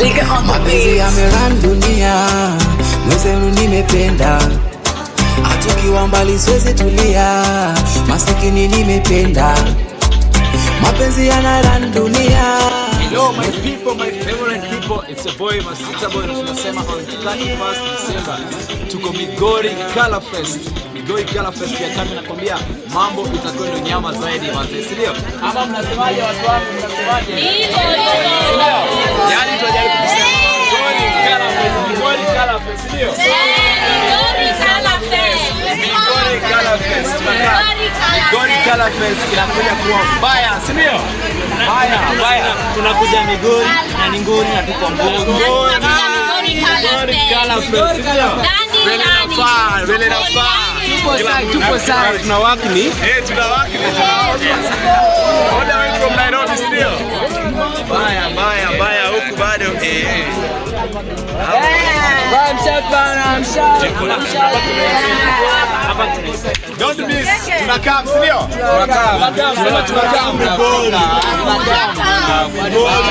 Mapenzi yamerun dunia, mwenzenu nimependa, atukiwa mbali siwezi tulia, masikini nimependa, mapenzi yanarun dunia. Hello my people, my favorite people. It's your boy Masita Boy na tunasema on 31st December tuko Migori Color Fest. Migori Color Fest ya kami, nakwambia mambo itakuwa ndio nyama zaidi manze, si ndio? Ama mnasemaje watu wangu, mnasemaje? Yaani tunajaribu kusema Migori Color Fest, Migori Color Fest, si ndio? Migori Color Fest. Migori Color Fest inakuja kuwa mbaya, si ndio? Mbaya, mbaya. Tunakuja Migori na ni ngori na tuko Mbogo. Migori Color Fest, si ndio? Vile inafaa, vile inafaa. Tupo sawa, tuna work ni Eh, tuna work ni all the way from Nairobi, si ndio? Mbaya, mbaya, mbaya huku bado eh. Bana, msha. Don't miss. Tunakaa, si ndio? Tunakaa. Tunakaa Migori. Migori.